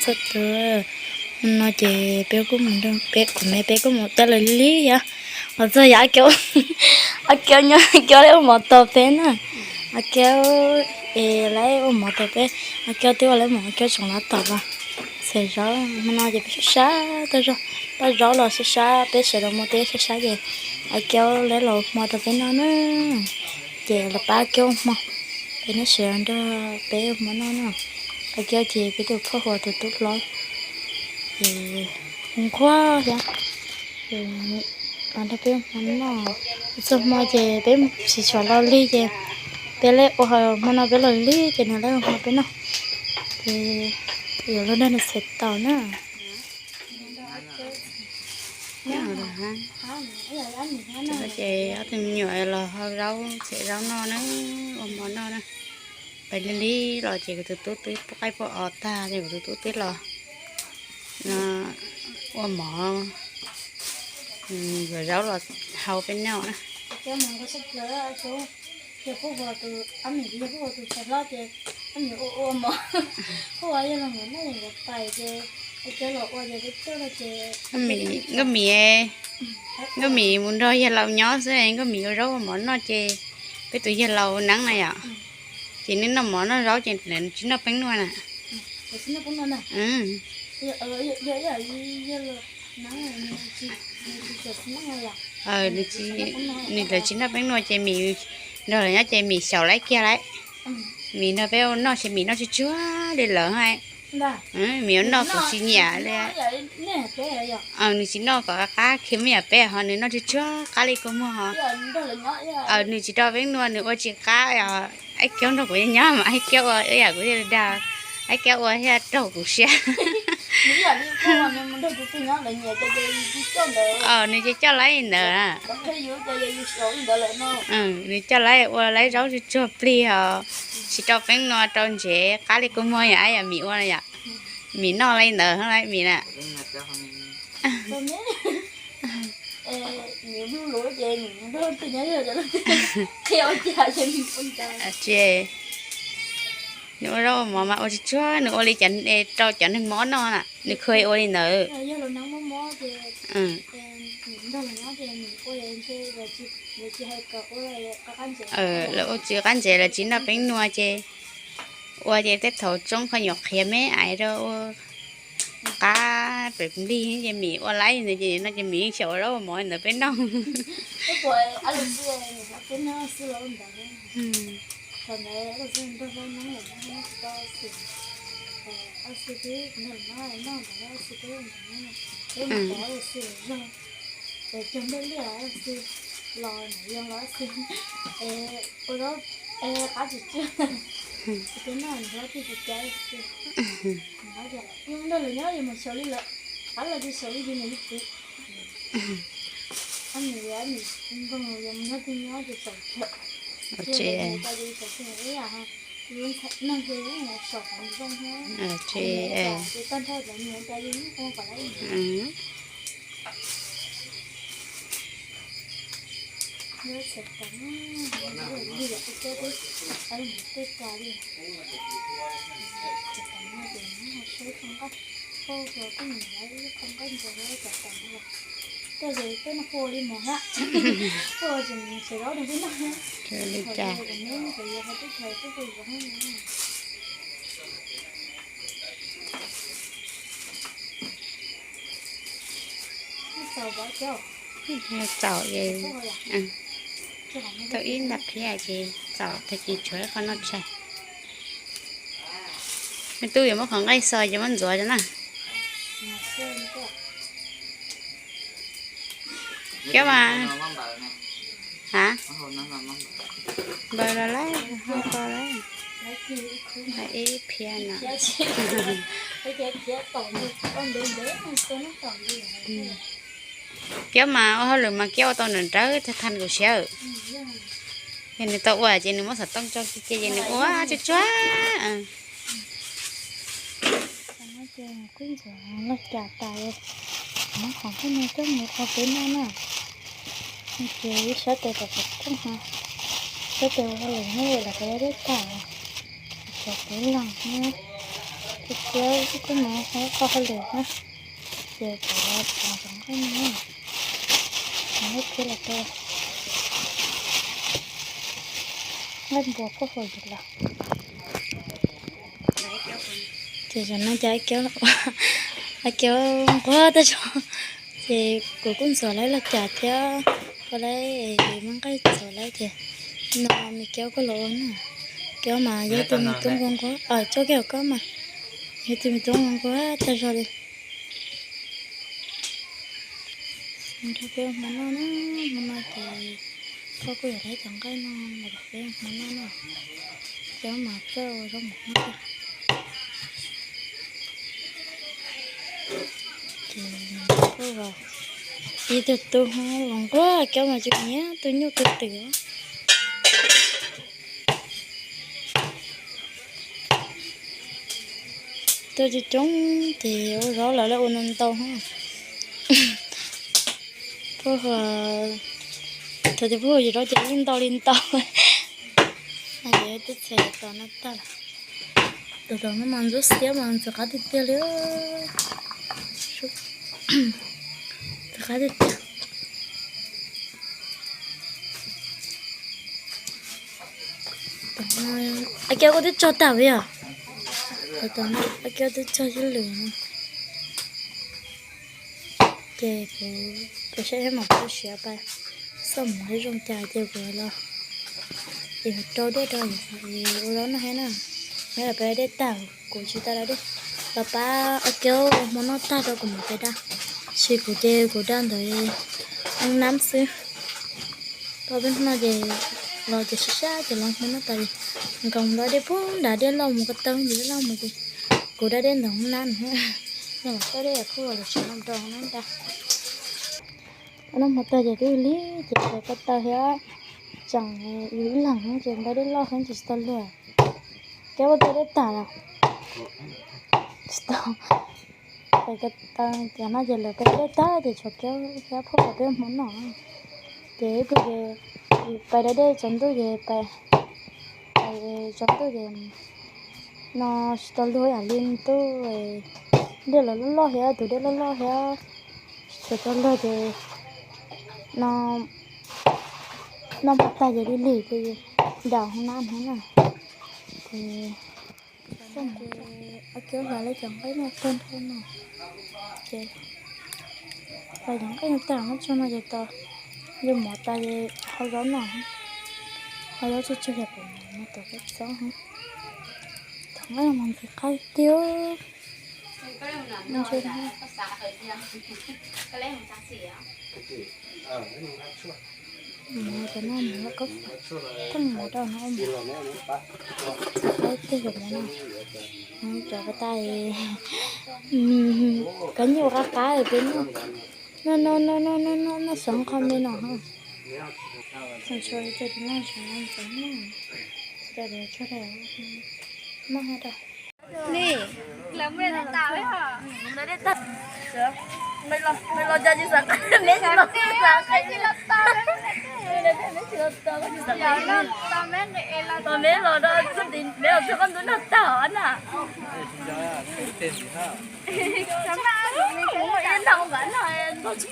Txog tus no ces peb kuj mus, peb kuv me peb kuj mus coj lawv lig lig yom. Los txog yog Ab Kiaub, Ab Kiaub nyob, Ab Kiaub lawv ua mov tos peb na. Ab Kiaub es lawv ua mov tos peb, Ab Kiaub twb ua lawv mov, Ab Kiaub tseem los tom los xaws zaub. Hmo no ces peb sab sab tau zaub, tau zaub los sab sab, peb sawv daws muaj teb sab sab ces Ab Kiaub lawv los ua hmo rau peb noj na. Ces los pab Ab Kiaub ua hmo, peb neb sawv daws nrog peb ua hmo noj na. Ab Kiaub ces peb tus phauj Huas tus tub hlob, ces hu nquag thiab, ces los nrog peb ua hmo noj. Txog hmo ces peb tsis tshua los lig ces peb lawv ua, hmo no peb los lig ces nws lawv ua hmo peb noj. Ces yuav luag nrog nws txhais taus na. Ces ob tug me nyuam los hau zaub txhais zaub noj na, ua hmo noj na. Peb lig lig los ces kuv tus tub twb pub qaib pub os tag ces kuv tus tub twb los ua mov, yuav zaub los hau peb noj na. Nkauj Mim, Nkauj Mim, Nkauj Mim mus nrog yawg laus nyob xwb, Nkauj Mim ua zaub ua mov noj ces peb tus yawg laus neeb na yom, ces nws noj mov noj zaub ces nws tsis noj peeb nuaj na. Nws lawv tsis noj peeb nuaj ces Mim nrog lawv nyob ces Mim xyaum lawv kiag lawm. Mim nrog peb ua noj ces Mim noj tsuag tsuag li lawv hais. Mim ua noj kuv tsis nyiam li. Nws tsis noj kom qab qab khiav me nyuam peb ho nws noj tsuag tsuag qab li kua muag ho. Nws tsis rau peeb nuaj nws ua tsis qab. Ab Kiaub nrog kuv nyob mas Ab Kiaub ua ib yam kuv thiaj li dag, Ab Kiaub ua thiaj raug kuv siab. Nws ces coj lawv li ntawd, nws coj lawv ua lawv zaub tsuag tsuag plig ho tsis rau peeb nuaj rau ntsev qab li kua muag yom, ab yam Mim ua yom. Mim noj li ntawd Mim na. Ces nws ua zaub ua mov mas ua tsuag tsuag, nws ua li cas rau cov neeg mob noj na, nws kheev ua li ntawd. Lawv ua tsis qab ntsev, lawv tsis noj peeb nuaj ces ua ces tej thaum tsoob qhov nyuam qhiav me ais rau ua qab pem nplig ces Mim ua laib ntawd ces no ces Mim yeej xyaum ua zaub ua mov ntawd peb noj. Li cas? Txaus, tau ib nta phiab ces txaus tag kis tshuav ib qho noj tshais. Me tub yuav muab qhov nqaij xo ces muab ntxuav rau na. Kiab mas, ha, npaws los lawm, ho ko lawm, ib phiab no. Kiab mas ua hauj lwm mas Kiab ua tau nrawm nrawm thaj thaj kuv siab. Yog nws tau ua ces nws muab xov tooj tso kiag ces nws ua tsuag tsuag. Ces kuj ntxuav laj cas tas, muab qhov nqaij no coj mus ua peb noj na. Ces ib sab tes kom xov tooj, sab tes ua hauj lwm nyob lawm kom deb tag, kom peb los na. Tus kiab kuj mus hauv qhov hauj lwm na, ces cov cov nqaij no, cov nqaij thiab los rau nqaij npua kuj haum yus lawm. Ces zaum no ces Ab Kiab nquag tag zog, ces kuv kuj ntxuav lawv los cas thiab, kuv lawv muab nqaij ntxuav lawv ces no me Kiab kuj los ua na. Kiab mas yog tus me tub nquag nquag, coj kiag hauv koj mas yog tus me tub nquag nquag tag zog li. Nrog peb ua hmo noj na, hmo no ces koj kuj yuav lawv cov nqaij no los rau peb ua hmo noj na. Cov mas coj ua zaub mov noj. Ces kuj ib tug tub los nquag, cov mas tsis nyiam tus nyuj twm twm. Tuaj coob coob ces ua zaub los lawv ua ntau ntau. Puag thaum twg puag yus zaub ces yeej ntau li ntau. Twb txhais tos no tag, tos tos no mas ntxub xiab mas ntxim qab tiag tiag li. Ntxim qab tiag tiag. Ab Kiab kuj twb tso tag li yom. Ab Kiab twb tso ib lwm no. Ces kuv, kuv saib mam tso siav pais, xauj mov zoo cas ces kuv los, ces rau dej rau ua zaub noj thiab na. Nyob los peb da dej tag, kuv tsis tau da dej, los pab Ab Kiab ua hmo noj tag rau kuv mam pais da. Tab sis kuv ces kuv da ntawd nab xwb. Tau peb hnub no ces los ces sib sab ces los hmo noj tas li, nkoos da dej puag nram dej loj mus ko taw ces dej loj mus ces kuv da dej ntawm hoob nab no. Yog los tau dej kuj los tsis noj rau hoob nab da. Noj hmo tag ces twb lig ces pais ko taw thiab, tseem yus ib leeg ces da dej loj heev ces tsis tau luag. Kiab ua tau dej tag los? Tsis tau. Pais ko taw cov no ces lawv pais dej tag ces tshuav Kiab thiab Phauj peb hmo noj. Ces ib pliag ces pais da dej tsaus ntuj ces pais, pais tsaus ntuj ces no tsis tau luag yam li ntuj, dej los loj loj thiab, tus dej loj loj thiab, tsis tau luag ces no, noj hmo tag ces lig lig ces da hoob nab no na. Ces Ab Kiab hlais lawv cov nqaij no tag nrho no, ces hlais cov nqaij no tag muab tso no ces tos yuav mov tas ces hau zaub no, hau zaub tsawg tsawg yog kuv mus tom peb txob. Cov nqaij no mas ntxim qab tiag. Cov no mus lawm kob theej mov rau no ua mov, tej zaum mov no, cov ko tas, koj nyiaj ua qab qab peb noj. Noj noj noj noj noj noj xov qho me no. Tsis tau tsis noj, tsis tau noj, noj hab rau. Ni, lawv muaj dej tag, dej tag. Nws los cas tsis xav qab, neb tsis los qab, neb tsis los tau, tsis xav qab. Tos neb los rau, neb los txog qab ntub noj tag na. Ib nta npav no, ntawd,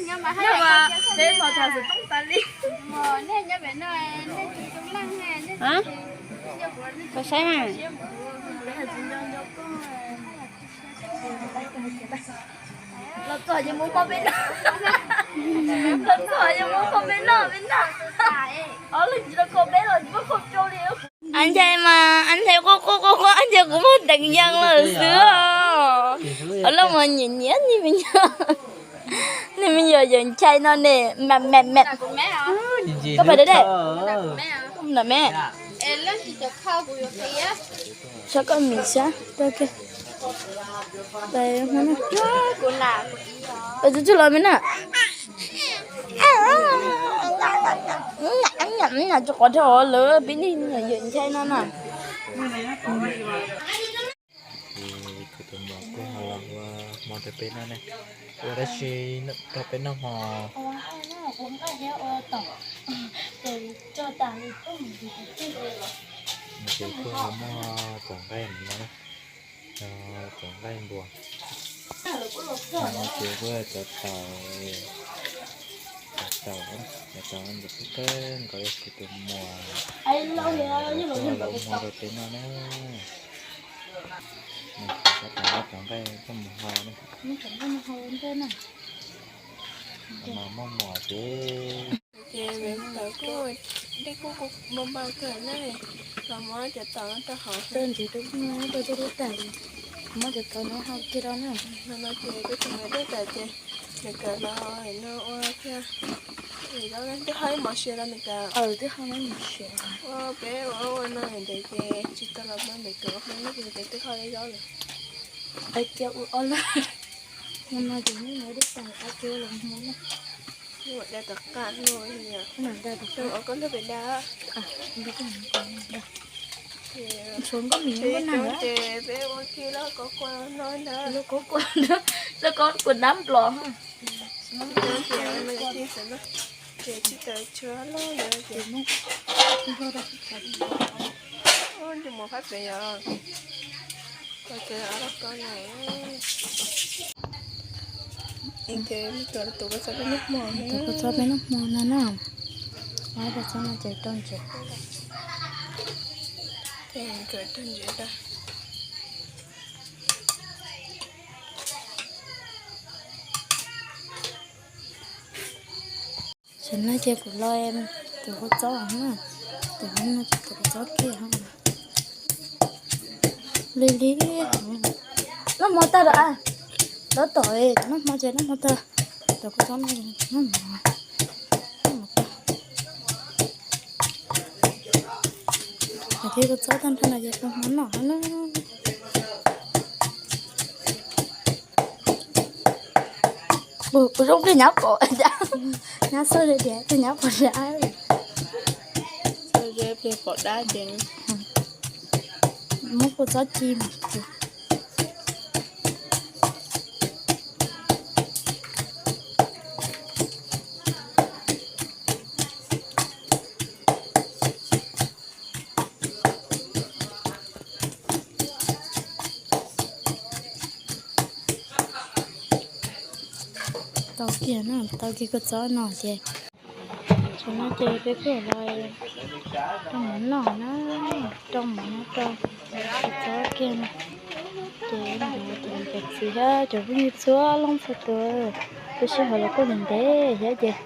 nyob mas peb mos tham xov tooj tas li. Koj saib mas. Los txog ces mus kho peb noj. Los txog ces mus kho peb noj, peb noj. Ob leeg tsis tau kho peb los tsis muaj kho rau li. Ab Nchai mas Ab Nchai quaj quaj quaj quaj, Ab Nchai kuv muag teev yees lawm xwb os. Ob leeg mas nyiam nyiam niag me nyuam, niag me nyuam yawm Nchai no ne, mam mam mam. Koj pais deb deb. Ntawm me. Saib koj mis sab rau kiag. Pais hmo no. Pais tsuj tsuj los me na. Tsis qhov dhau lawm peb niag yawm Nchai no na. Kuv tus muam kuj ho los ua hmo rau peb noj ne. Ua dab tsi rau peb noj hmo? Ua nqaij thiab ua taum, ces cog tas li. Ces kuj muaj cov nqaij no na, cov nqaij npua. Ces kuj cov taum, cov taum, cov taum ntawm kawg nkaus yog kuv tus muam, kuj los muag rau peb noj na. Cov taum, cov nqaij coj mus hau na. Mas muaj muam ces, ces nws tawm kuj, dej kuj npau npau kawg na, los muab cov taum no rau hauv. Tau ntxiv rau, rau cov dej tas, muab cov taum no hau kiag rau na. No no ces peb tus muam dej tas ces nws kawm los no ua kiag. Twb hau ib mov siav los nws kawm. Twb hau ib mov siav. Ua peb ua ua no ntev ces tsis tau los muab ntev kawm ua peb lub ces twb hau ib zaub lawm. Cia ua ob lub. No no ces neb muab dej tas, cia los muab na. Ua da tom qab no, ua koj lub pem da. Tshuav nkauj mis nkauj nag ces peb ua kiag lub kauv kua no ntag. Lub kauv kua, lub kauv kua dab nplos. Ces tsis tawm tshuav loj ntawd ces, ntsej muag phab pem yom. Ua ces ob lub kauv no. Ces tus kua txob peb noj hmo, tus kua txob peb noj hmo no na. Ob kua txob no ces rau ntsev. Rau ntsev da. Tam no ces kuv los tus kua txob na, tus no ces tus kua txob kiag. Li li, noj hmo tag lawm a, lawv tom noj hmo ces noj hmo tag, tus kua txob no noj hmo. Thiab kua txob tag nrho no ces kua hmo noj na. Kuv zoo pliag nyab pom, nyab xoj ze tias pliag nyab pom dab. Xoj ze pliag pom dab ces muab kua txob ci mus. Tau kiag na, tau kiag kua txob no ces, tam no ces peb kuj los rau mov noj na, rau mov noj rau kua txob kiag no. Ces ntawd ces cov txiv thiab cov phooj ywg txhua leej txhua tus, lub sij hawm los kuj ntev ntev thiab ces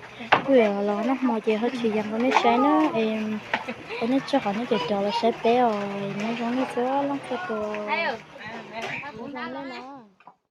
kuj yuav los noj hmo ces ho tsis yam nkaus nej saib na, es ua nej tsaug qhov nej cov cov los saib peb os, nyob zoo nej txhua leej txhua tus.